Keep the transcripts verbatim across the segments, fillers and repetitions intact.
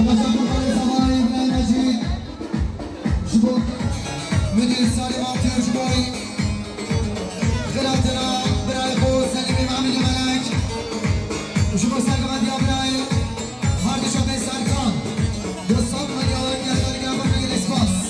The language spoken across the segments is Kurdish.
Ji bo Müdür Salim Akgül, ji bo xelatira birayê xwe Selimê Mehmedê Melek, ji bo sergivandiya birayê Hardî Şabê Serkan, du sed milyon, gelek gelek spas.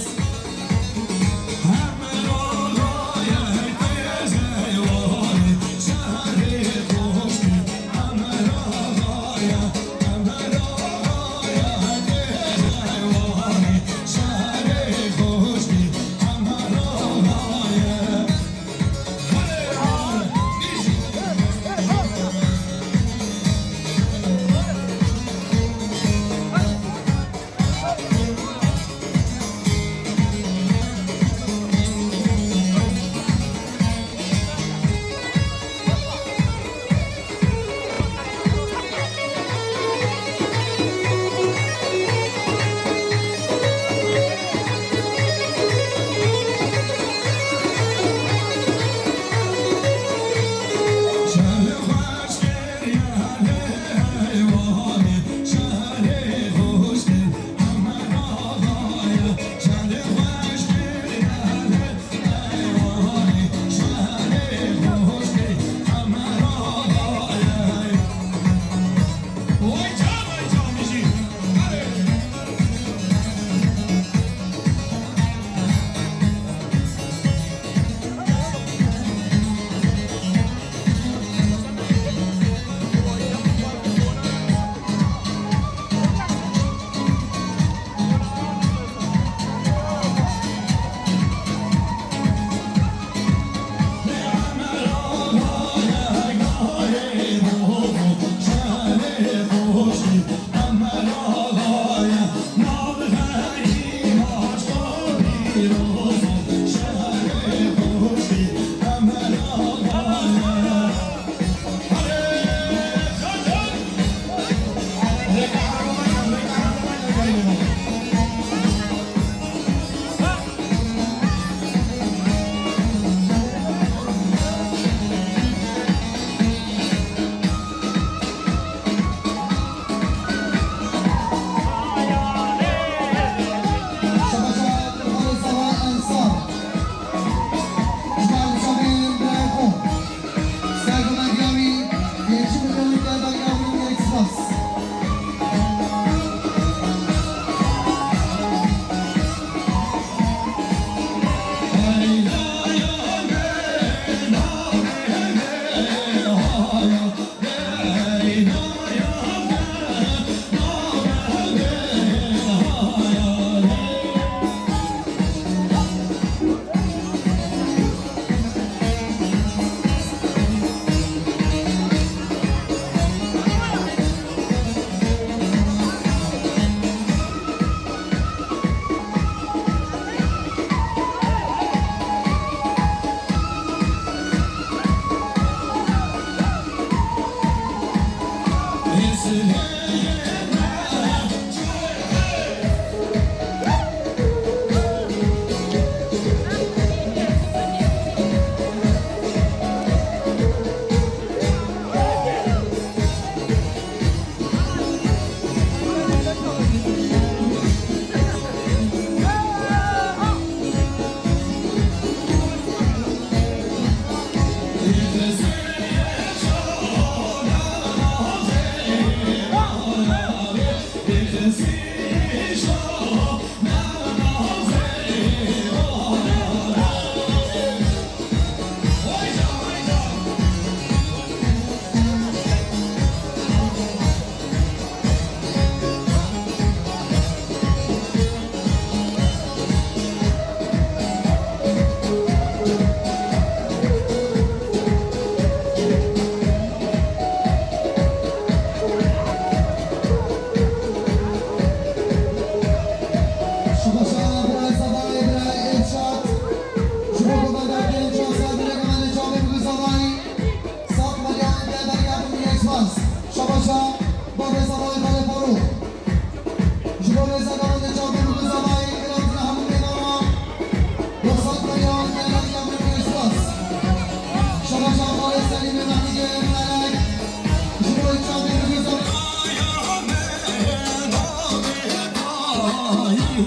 Şoba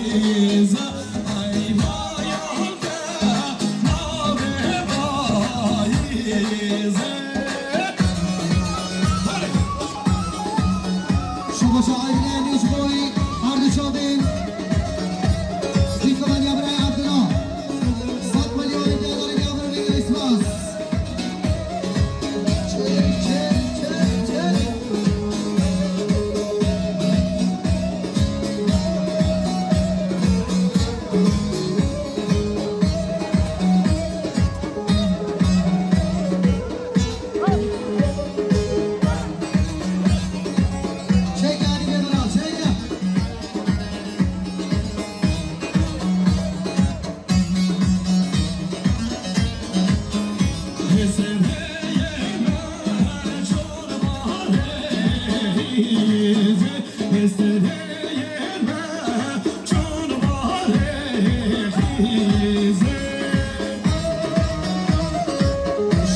şairine nêj boyî, her du çavên. Dîkavaniya birayê Abdullah. Sed milyon gelî gavir vê gelî spas.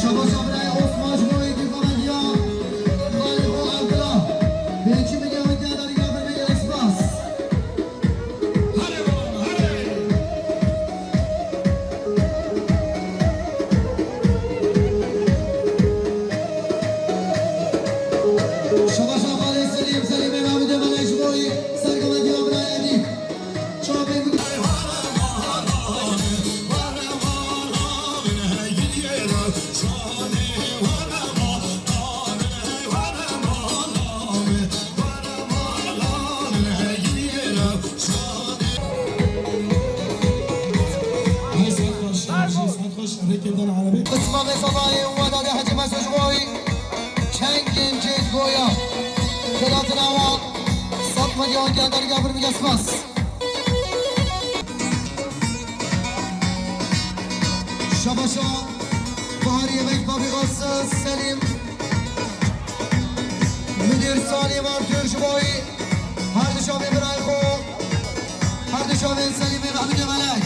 Şabaşa birayê Osman ji bo êdî xwe vediya. Xalê xwe Abdullah. Pêncî milyon gelî gavir vê gelî spas. Şabaşa xalê Selîm, Selîmê Mehmûdê Melek ji bo wî serkeftiya birayê Edîb. Çavên Hey, saet xweş, hey, saet xweş, rêkê dan erebê. Qisma vê salayê û wedadê Hecî Mesûd ji bo wî çengên cêz goya. Xêlatina wa sed milyon gelî gavir bige spas. Şabaşa Baharî Yemek Babî Xas Selîm. Midîr Salîm Artur ji bo wî her du çavên birayê xwe, her du çavên Selîmê Mehmûdê Melek.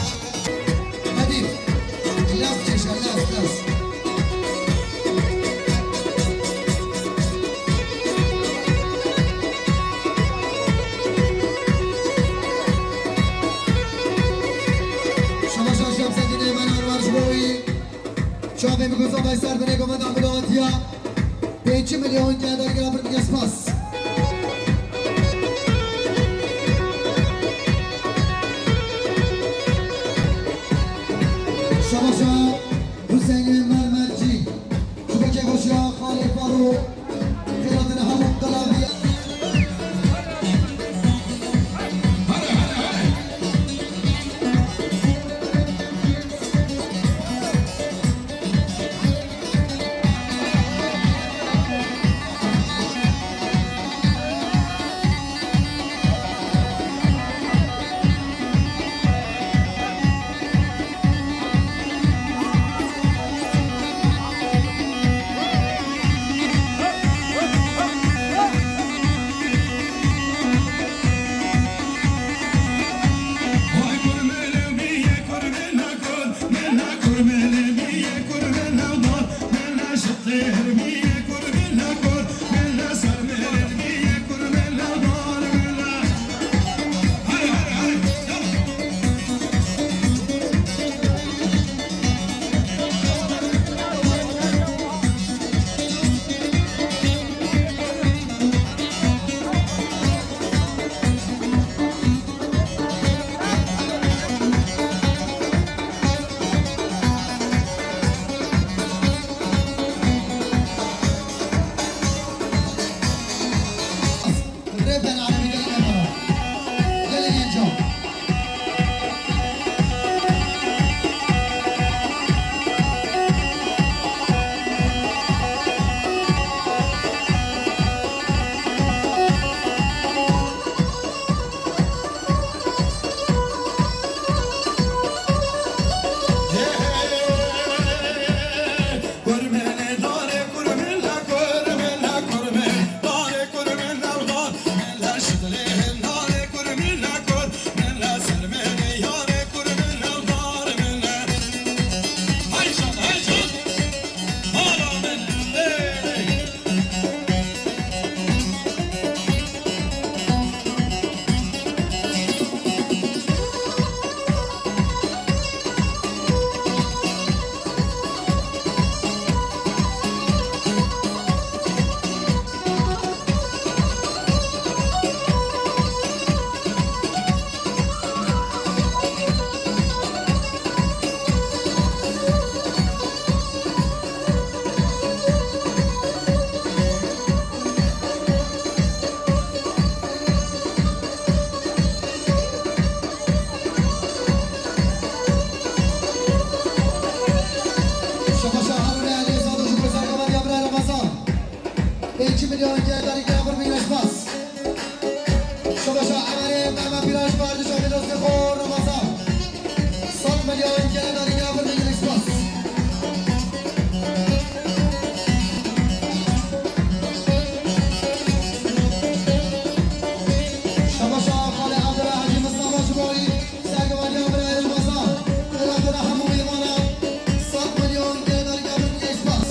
Edîb, lez kêşe, lez, lez. Şabaşa Şemsedînê Menar War ji bo wî. Çavê min ku zavay ser binê govenda min hatiya. Pêncî milyon gelî gavir bige spas. Şabaşa Huseyinê Mermercî. Ji bo kêfxweşiya xalê Farû. Xêlatina hemû qelaviya. Viraj verdi, şahidasê xwe Ramazan. Sed milyon gelê darî gavir, mînî spas. Şabaş Xalê Abdullah Hacî Mustafa Cumhurî, sergivaniya Mirayê Ramazan. Xêra xêra hemû mîvana. Sed milyon gelê darî gavir, mînî spas.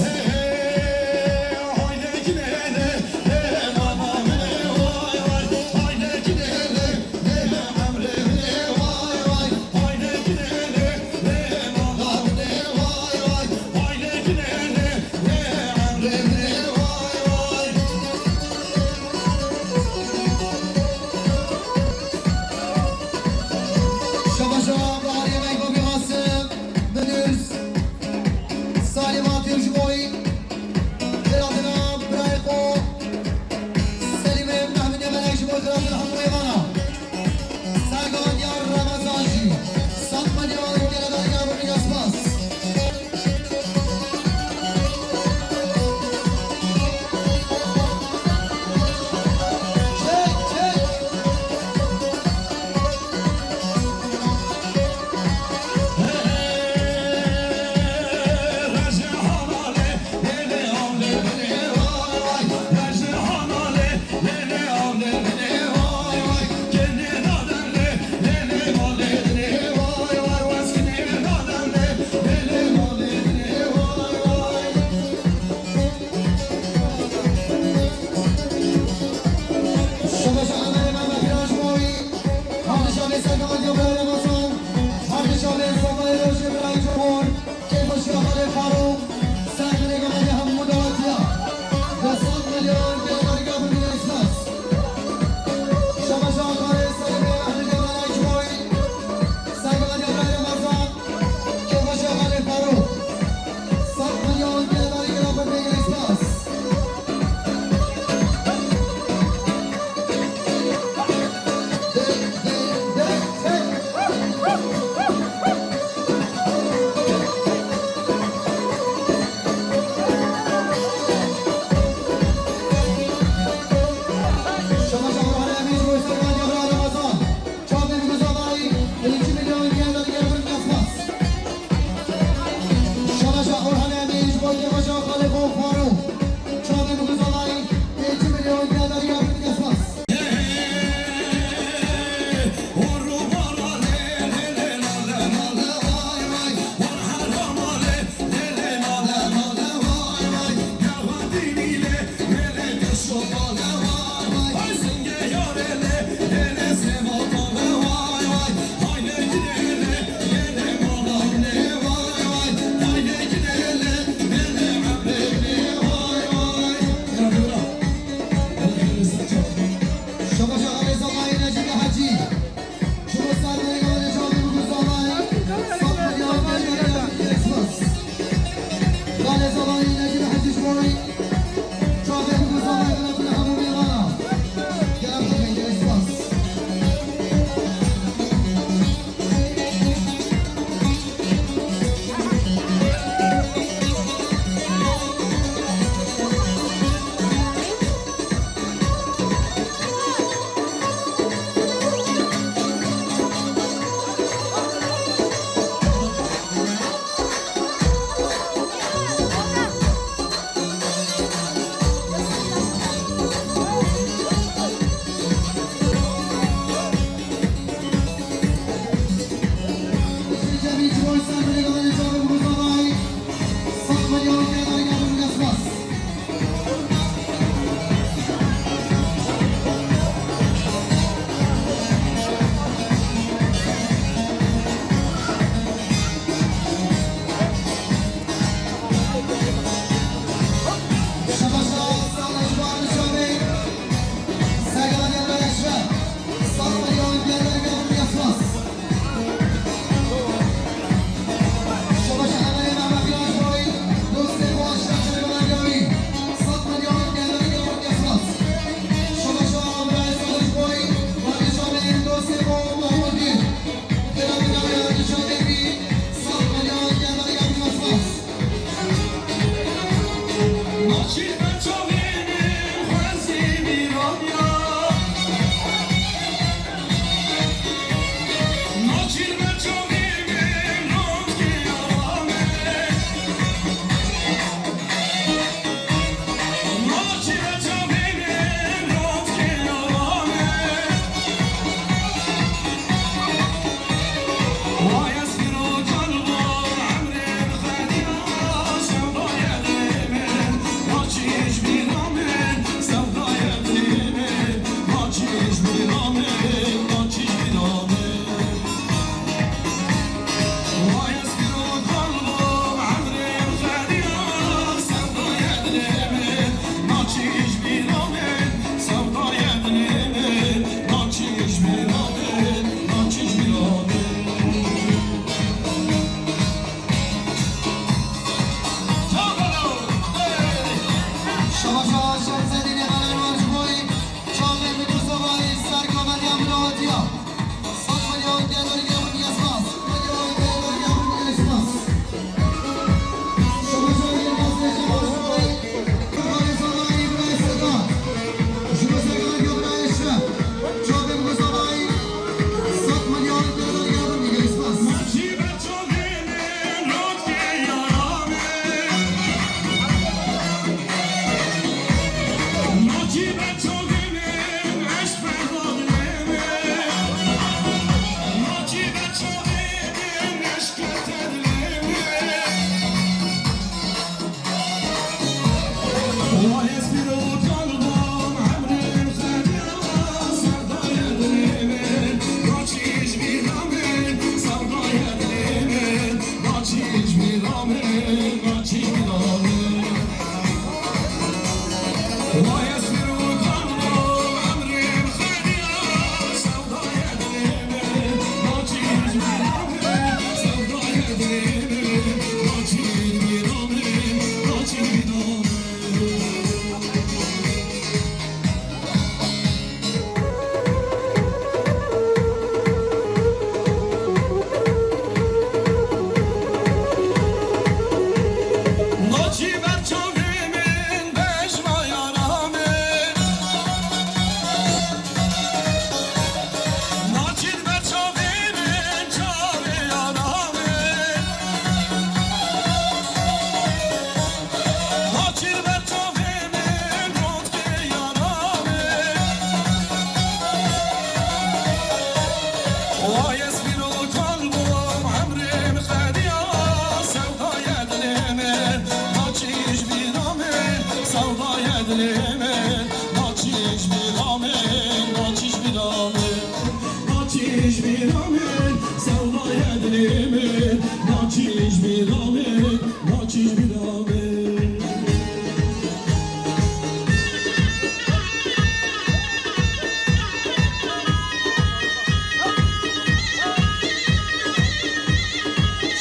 Sewdayê dilê min, naçî ji bîra min, naçî ji bîra min.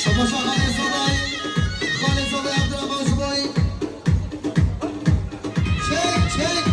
Şabaşa Xalê Zolay, Xalê Zolay Abdurrahman Zolay. Çek, çek.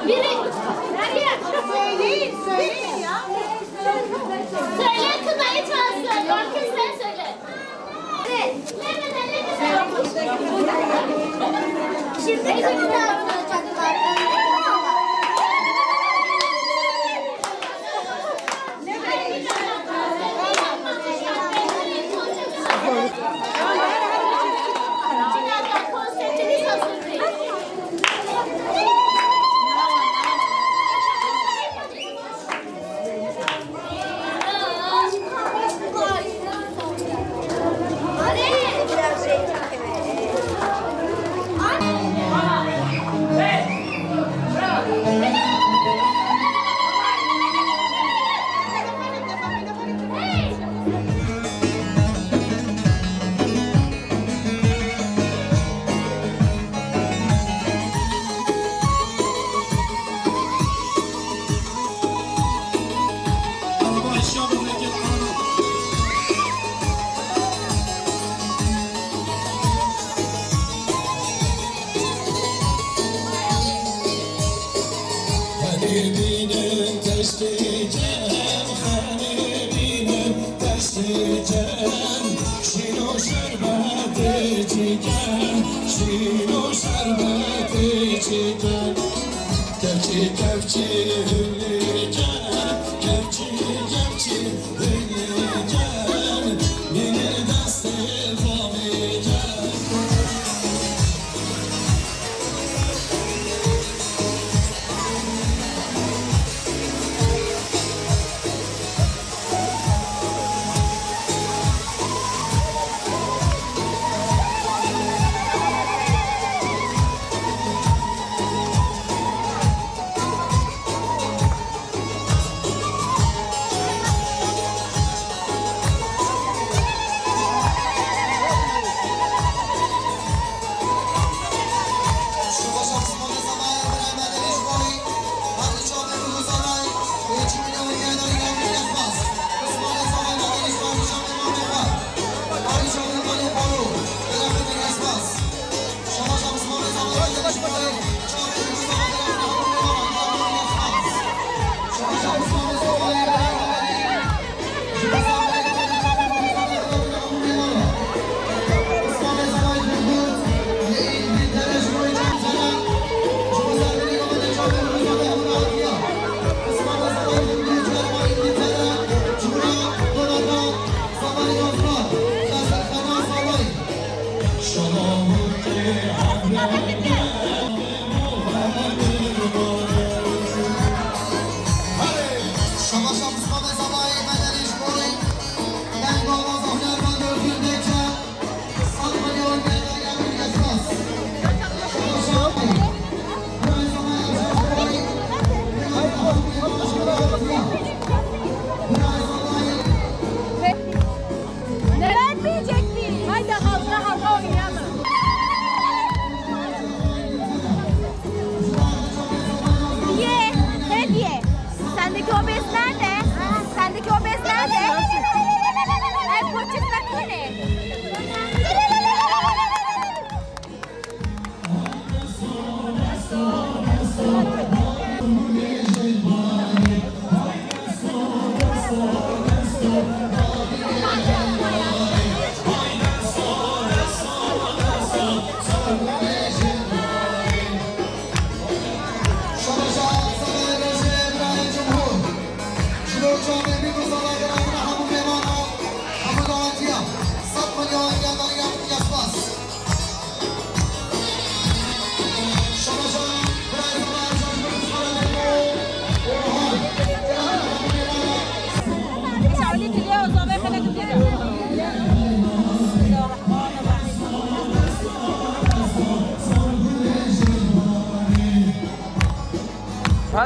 Biri, Meryem, söyleyin, söyleyin ya. Söyle kıza, hiç rahatsız olma. Herkes sen söyle. Şimdi bizim de yapılacaklar. Xanê bînin teştê cem, xanê bînin teştê cem. Şîn û şerbetê çiken, şîn û şerbetê çiken. Kevçî, kevçî, hûnê cem, kevçî, kevçî, hûnê cem. Bînin destê xanê cem.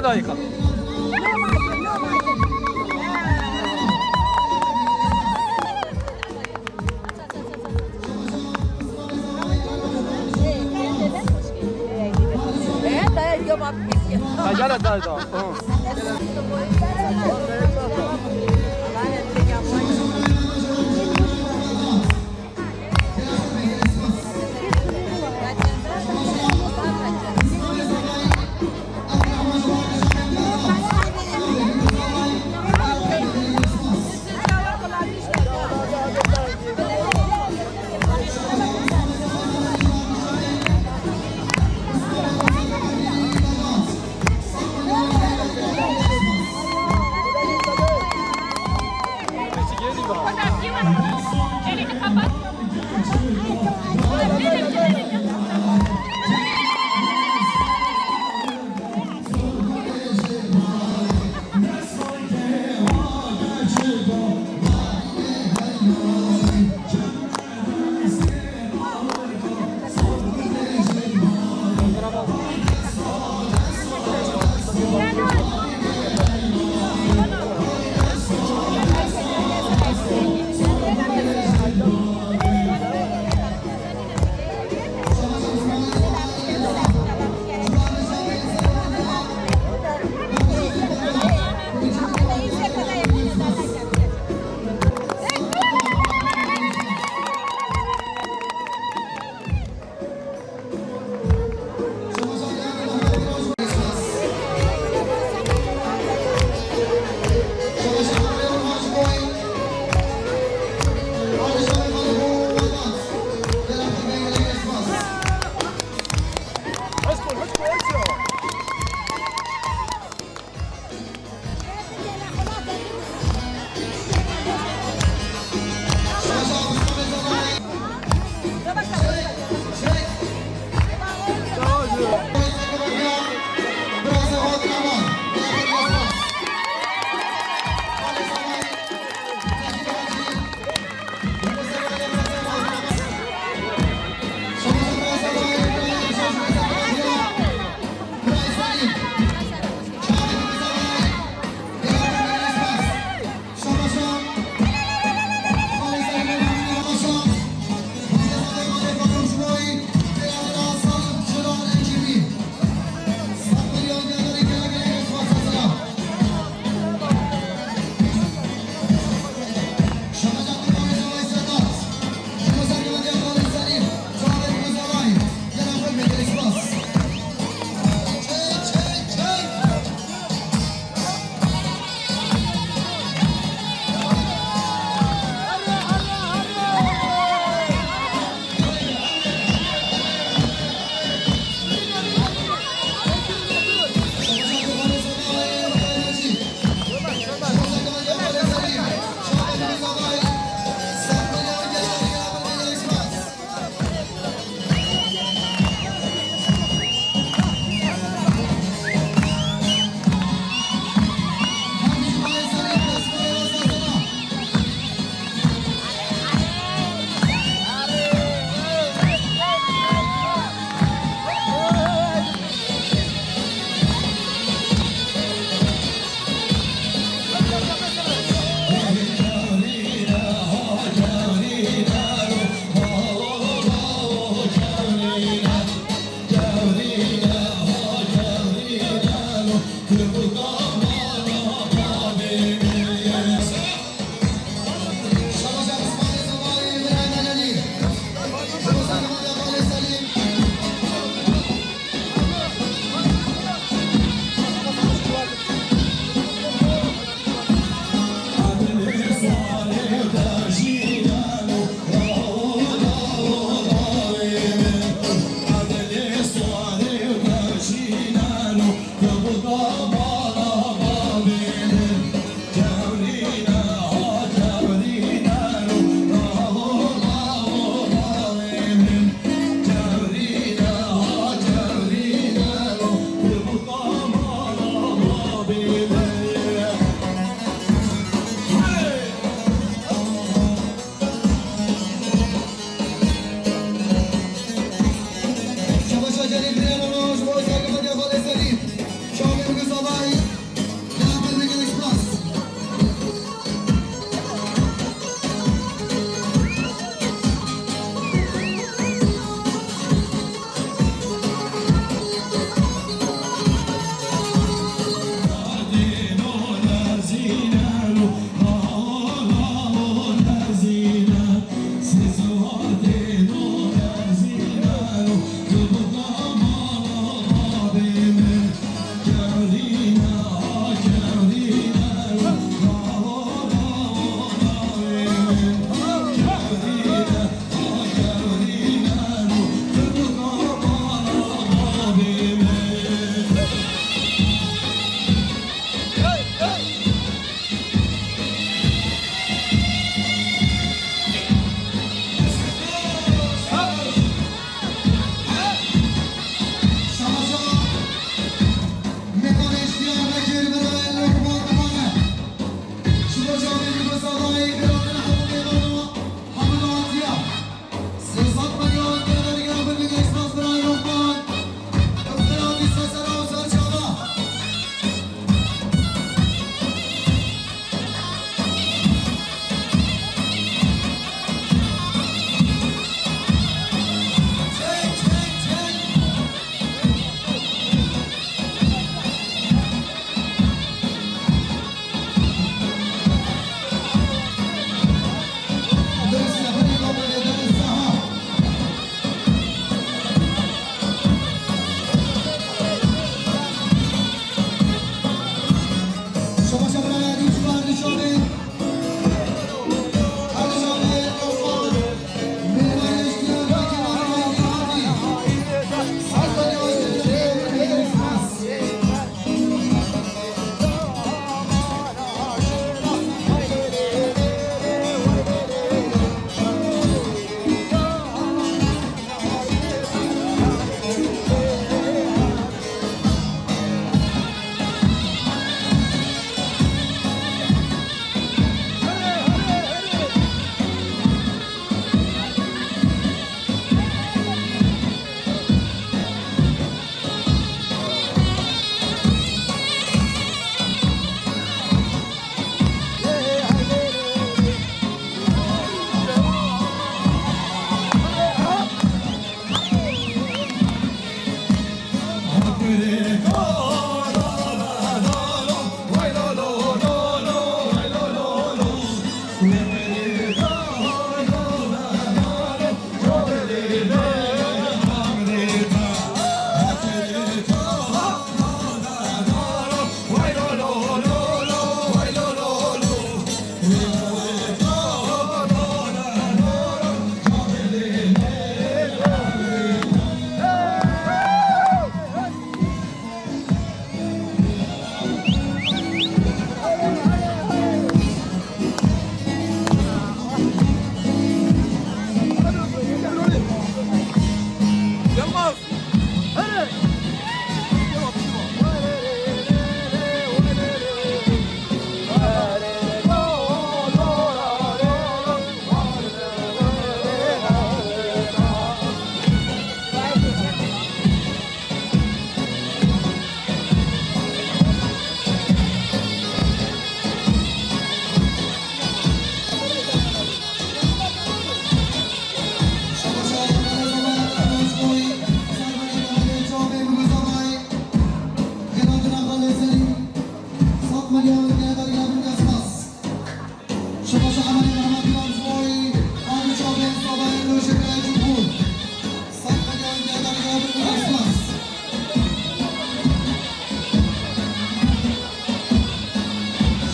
Dayika. Mecale dayda.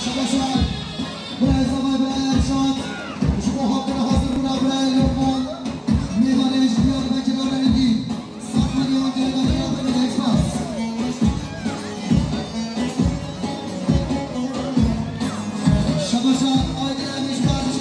Şabaşa birayê Zavay, birayê Erşad, ji bo hatina hazir bûna birayê Lokman, mêvanê ji Diyarbekir û Rengî, sed milyon girêdayî ya Bingehê Express. Şabaşa aydê em ji ber ji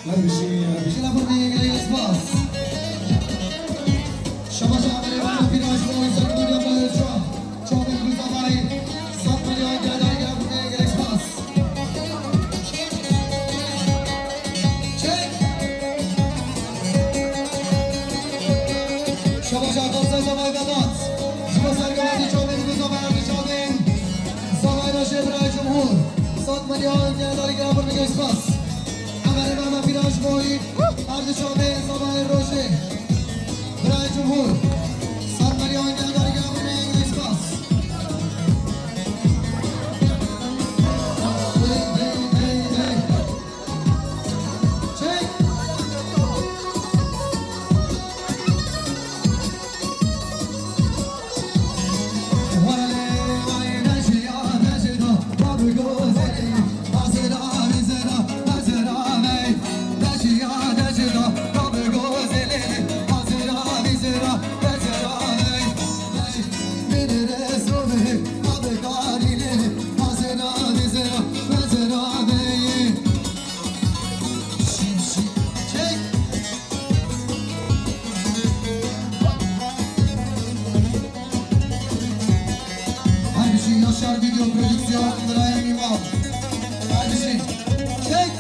Her bijî, her bijî. Jina Burmiyê gelek spas. Şabaş Amerê Bano Pîraş bo Serkûniya Bayê Çav. Çavên Guzavayî. Sed milyon gelek, gelek Burmiyê gelek spas. Çek. Şabaş Amerê Zavay Vedat. Ji bo serkeftiya çavên Guzavayî, çavên. Zavay Rojê birayê Cumhur. Sed milyon gelek, gelek Burmiyê gelek spas. Emerê Bano Pîraş bo wî. Her du çavên Zavayê Rojê. Birayê Cumhur. Sed milyon gelek, gelek Burmiyê gelek spas. Hey, hey, hey, hey. Çek. Her bijî Yaşar Video Prodüksiyon, Ibrahim İmam. Her bijî. Çek.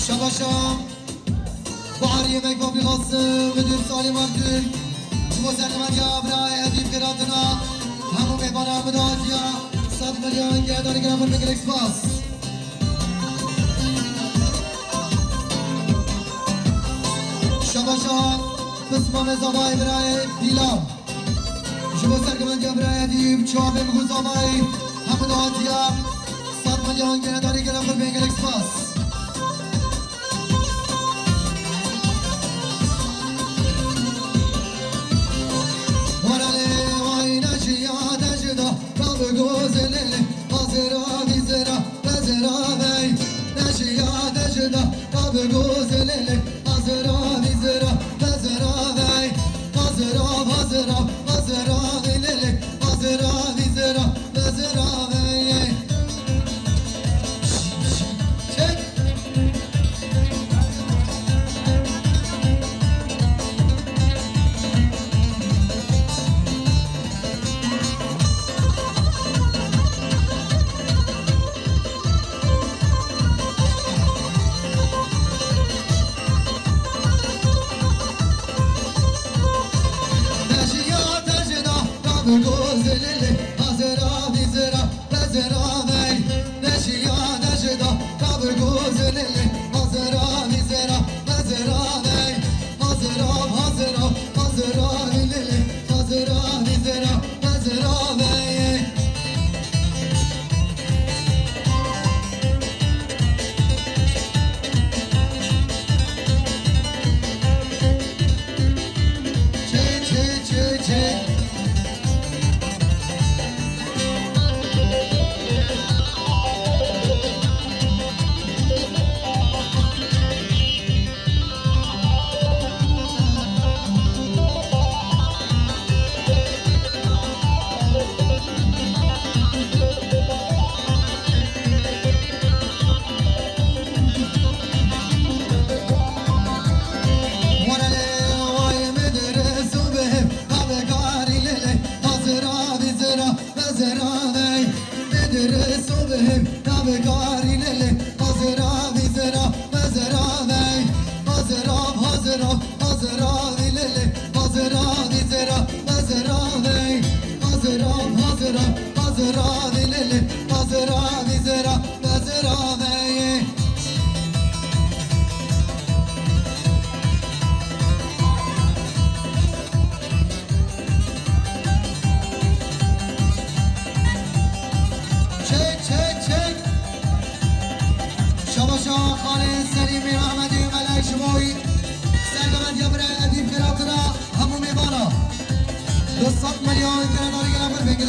Şabaşa. Baharî yemek fabrikası müdür Salim Artürk. Ji bo serkeftiya birayê Edîb Kiratina. Hemû mêvanan min hatiya. Sed milyon gelek, gelek spas. Şabaşa pisma me zavayê birayê Dîlan. Ji bo serkeftiya birayê Edîb, çavên Guzavayî, hemû dahatiya sed milyon gelek, gelek qurbê, gelek spas. Were lê wayne jiya de ji da, rabi gozelê lê, hazira vîzira, vezira vey. Ne jiya de ji da, rabi gozelê lê, hazira vîzira, vezira vey. Hazira, hazira, hazira vey lê lê, hazira vîzira, vezira vey. Çek. Deşiya dejina, rabi gozelê lê, hazira vîzira, vezira vey. Deşiya dejida, rabi gozelê lê, hazira vîzira, vezira vey.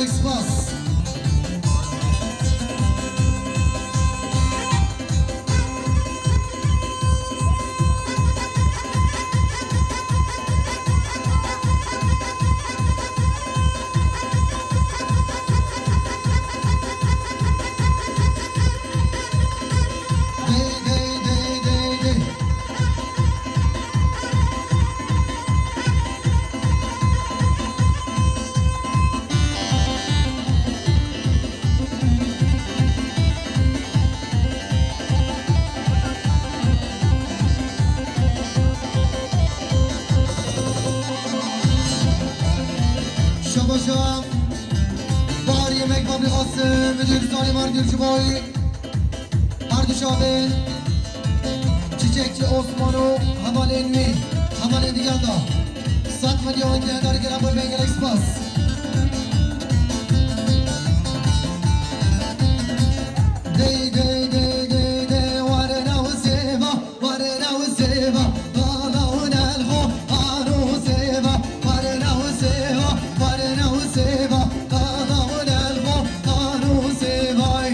Spas. Şabaşa. Bahar Yemek, Babli Qasim, Müdür Salim Argül Çubuğu. Her du şabên Çiçekçi Osman û hevalên wî, hevalên digel de. Sed milyon guhdarî kirin, bol bêhn, gelek spas. Dey, dey, dey, dey, dey, warna û zêva, warna û zêva, qala û nelxo, qala û zêva, warna û zêva, warna û zêva. Qala û nelxo, qala û zêvay.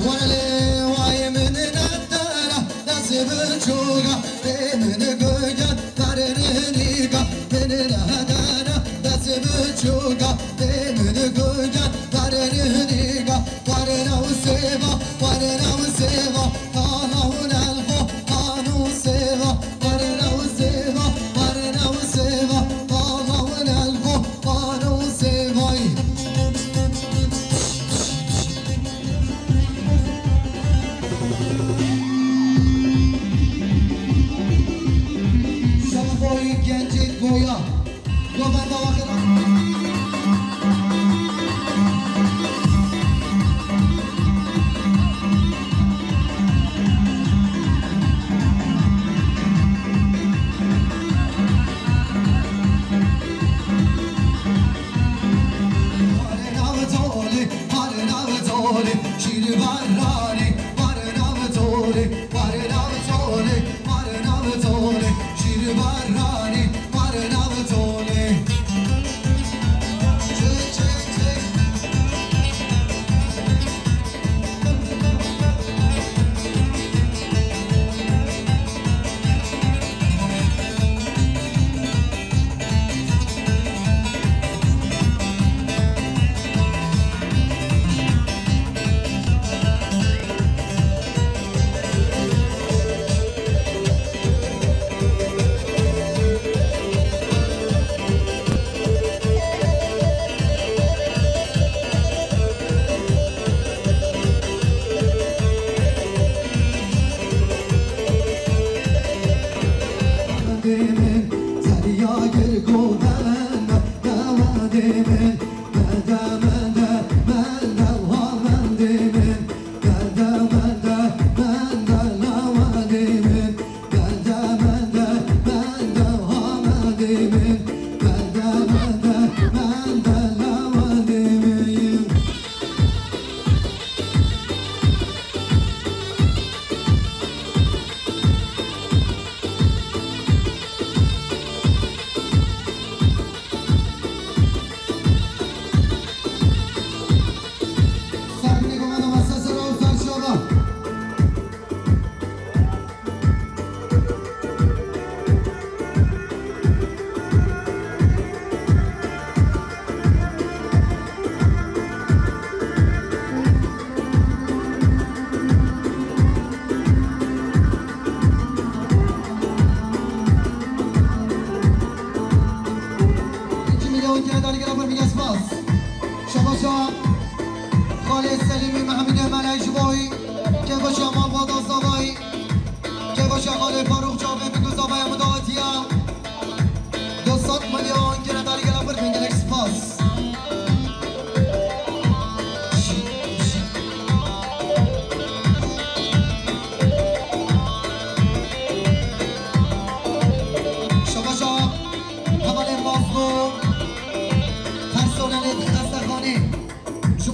Were lê wayê min nedara, destê biçûka bê min goyan, darê nîka min nedara, destê biçûka bê min goyan, darê nîka. Warna û zêva, warna û zêva, qala û nelxo, qala û zêva, warna û zêva, warna û zêva, qala û nelxo, qala û zêvay. Şaboyî gencê goya. Şîr baranî, barê nav tolê, barê nav tolê, şîr baranî, barê nav tolê. Çek, çek, çek. Îki milyon guhdarî gelek pir bîne spas. Şabaşa Xalê Selîmî Mehmûdê Melek ji bo wî, kêfxweşiya malbata Zavayî, kêfxweşiya Xalê Farûq Çavê bi ku Zavaya min dawetiya. Du sed milyon guhdarî gelek pir bîne, gelek spas.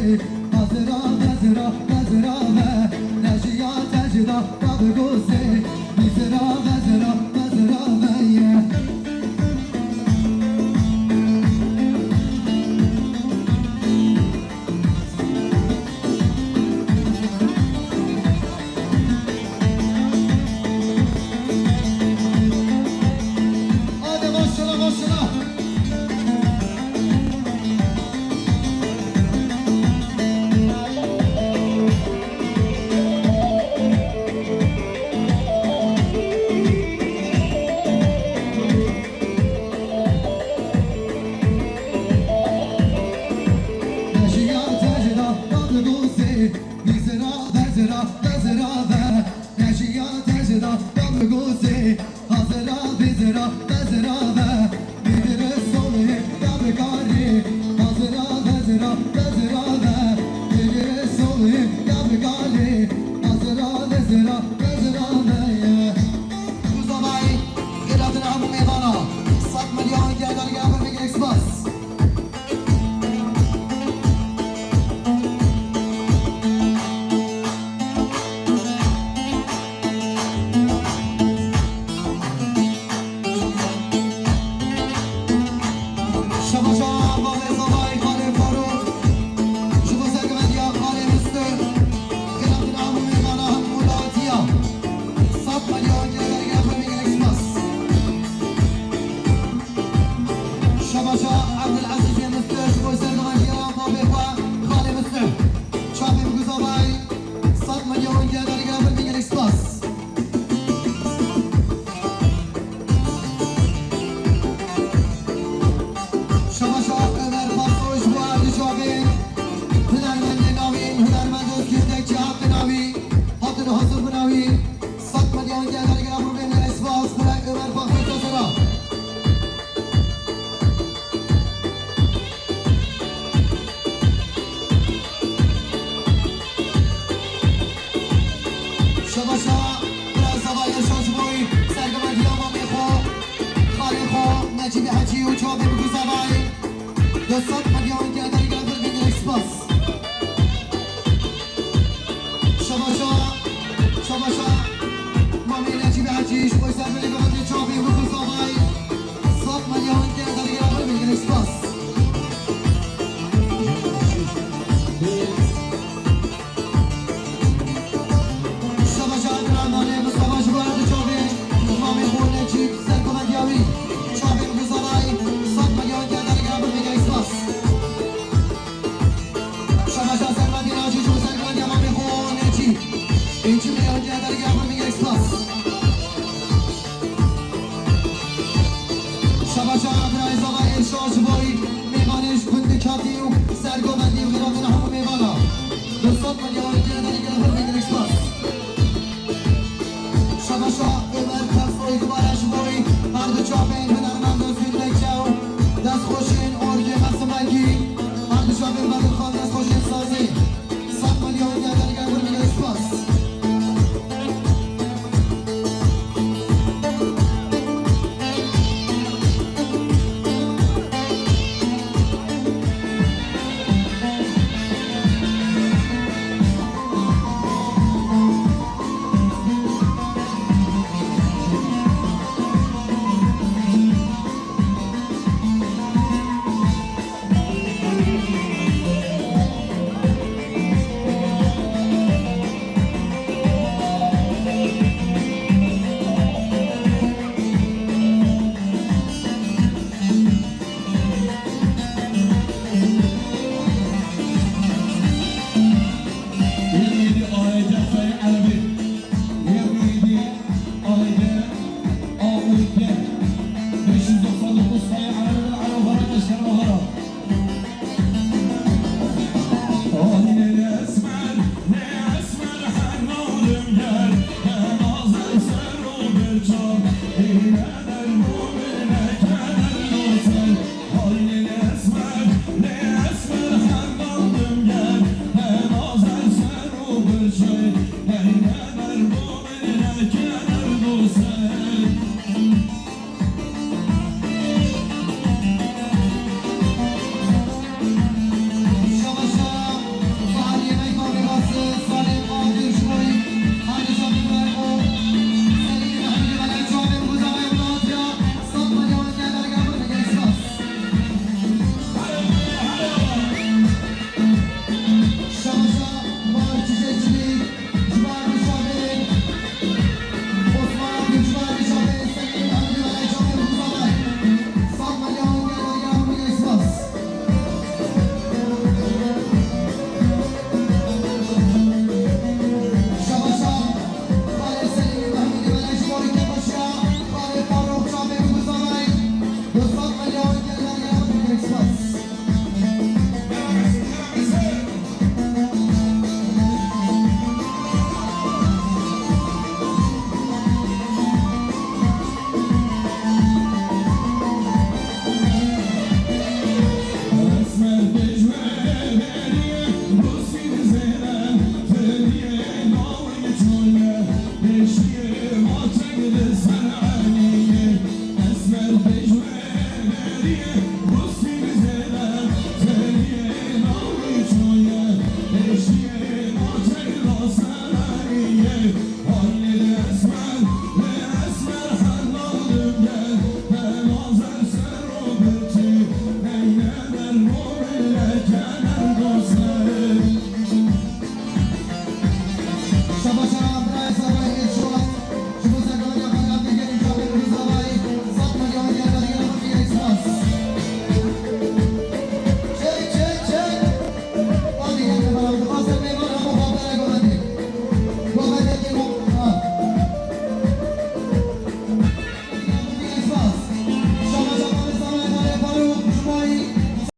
Hazira vezira vezira ve, nejiya tecda da bi gozê. Vizira vezira vezira ve ye. Hadi maşallah, maşallah. Nejiya tecda da bi gozê. Vizira vezira vezira ve, nejiya tecda da bi gozê. Hazira vizira vezira ve, vizira solê da bi karê. Hazira vezira vezira ve, vizira solê da bi karê. Hazira vezira vezira ve. Kuzavay, xêratina hemû mêvana, sed milyon geldan geldan gelek spas. Şebaşa Bavê Zavayê Xalê Farûk, ji bo sergivendiya Xalê Mistûr, xêratina hemû mêvana hemû dawetiya. Sed milyon gelek gelek spas. Şebaşa Necîbê Hecî û çavê bi Guzavayê. Du sed milyon gelek gelek bir bin gelek spas. Şabaşa, şabaşa. Mamê Necîbê Hecî ji bo ser belê gohatê çavê bi Guzavayê. Sed milyon gelek gelek bir bin gelek spas. Şabaşa Adnan Alê Mustafa ji bo her du çavê mamê xwe Necîb ser gohatê wî. Çavê bi Guzavayê. Sed milyon gelek gelek bir bin gelek spas. Şabaşa Sermadî Racî ji bo ser gohatê mamê xwe Necîb. Pêncî milyon gelek gelek bir bin gelek spas. Şabaşa Abdulay Zava Erşa ji bo mêvanê ji gundê Çatî û sergovendî û xîretên hemû mêvana. Du sed milyon gelek gelek bir bin gelek spas. Şabaşa Ömer Kasoy dubare ji bo her du çavên hunermend û